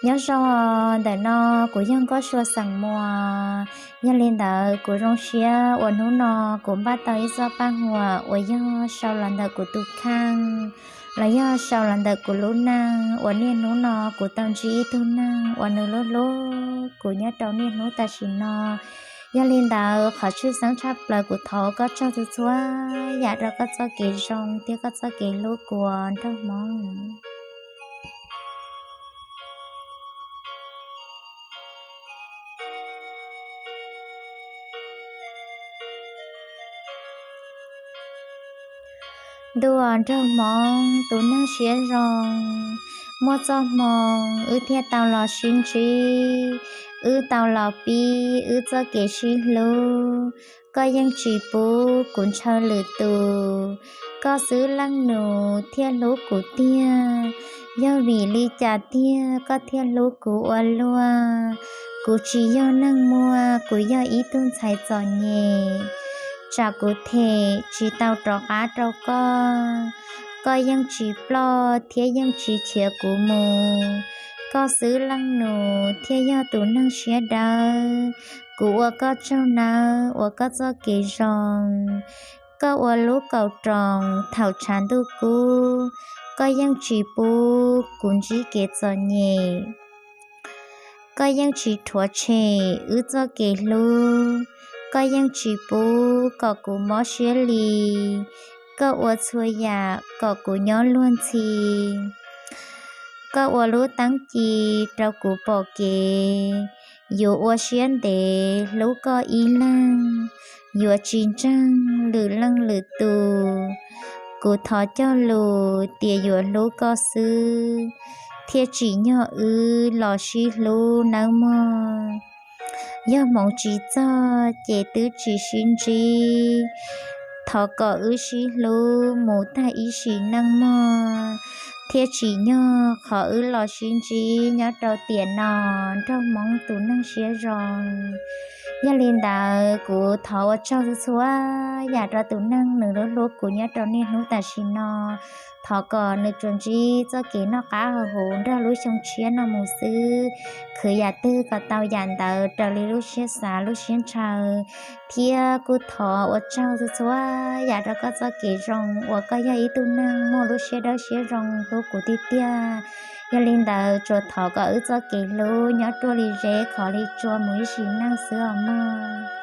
Nyob zoo, ntawm no kuv yog Nkauj Sua xeem Muas. Yog li ntawd kuv zoo siab uas hnub no kuv npaj tau ib txoj paj huam uas yog sau los ntawm kuv tus kheej, los yog sau los ntawm kuv lub neej uas niaj hnub no kuv tau ntsib ib tug neeg uas nws hlub hlub kuv nyob rau niaj hnub tam sim no. Yog li ntawd qhov tshwj xeeb tshaj plaws kuv thov koj tsaug txhua txhua yam rau koj txoj kev zoo thiab koj txoj kev hlub kuv, nraug Hmoob. Ntuj aw, nraug Hmoob tus neeg siab zoo, muaj txoj hmoo wb thiaj tau los sib ntsib, wb tau los pib wb txoj kev sib hlub. Koj yeej tsis pub kuv ntshaw lwm tus, koj xwb leej nus thiaj hlub kuv tiag. Yog vim li cas tiag koj thiaj hlub kuv ua luaj? Kuv tsis yog neeg muaj, kuv yog ib tug ntxhais txom nyem, tsam kuv them tsis tau rov qab rau koj, koj yeej tsis ploj thiab yeej tsis khiav kuv mus. Koj xwb leej nus thiaj yog tus neeg siab dawb, kuv ua koj tsaug nawb uas koj txoj kev zoo. Koj ua lub kaum roos thaum tshav ntuj kub, koj yeej tsis pub kuv ntsib kev txom nyem. Koj yeej tsis rhuav tshem wb txoj kev hlub, koj yeej tsis pub kom kuv mob siab li. Koj ua txhua yam kom kuv nyob luag ntxhi. Koj ua lub teeb ci rau kuv pom kev, yuav ua siab ntev hlub koj ib leeg, yuav tsis ntseeg lwm leej lwm tus. Kuv thov cog lus tias yuav hlub koj xwb, thiaj tsim nyog wb los sib hlub nawb mog. Yog hmoov tsis txog ces twb tsis sib ntsib. Thov kom wb sib hlub mus tag ib sim neej mog, thiaj tsim nyog qhov wb los sib ntsib nyob rau tiam no, nraug Hmoob tus neeg siab zoo. Yog li ntawd kuv thov ua tsaug txhua yam rau tus neeg nws hlub hlub kuv nyob rau niaj hnub tam sim no. Thov kom nws tsuas ntsib txoj kev noj qab haus huv nrog lub xyoo tshiab no mus xwb. Khwv yam twg kom tau yam ntawd raws li lub siab xav lub siab ntshaw. Thiab kuj thov ua tsaug txhua txhua yam rau koj txoj kev zoo uas koj yog ib tug neeg muaj lub siab dawb siab zoo hlub kuv tiag tiag. Yog li ntawd tsuas thov kom wb txoj kev hlub nyob ruaj li zeb khov li tsua mus ib sim neej xwb os mog.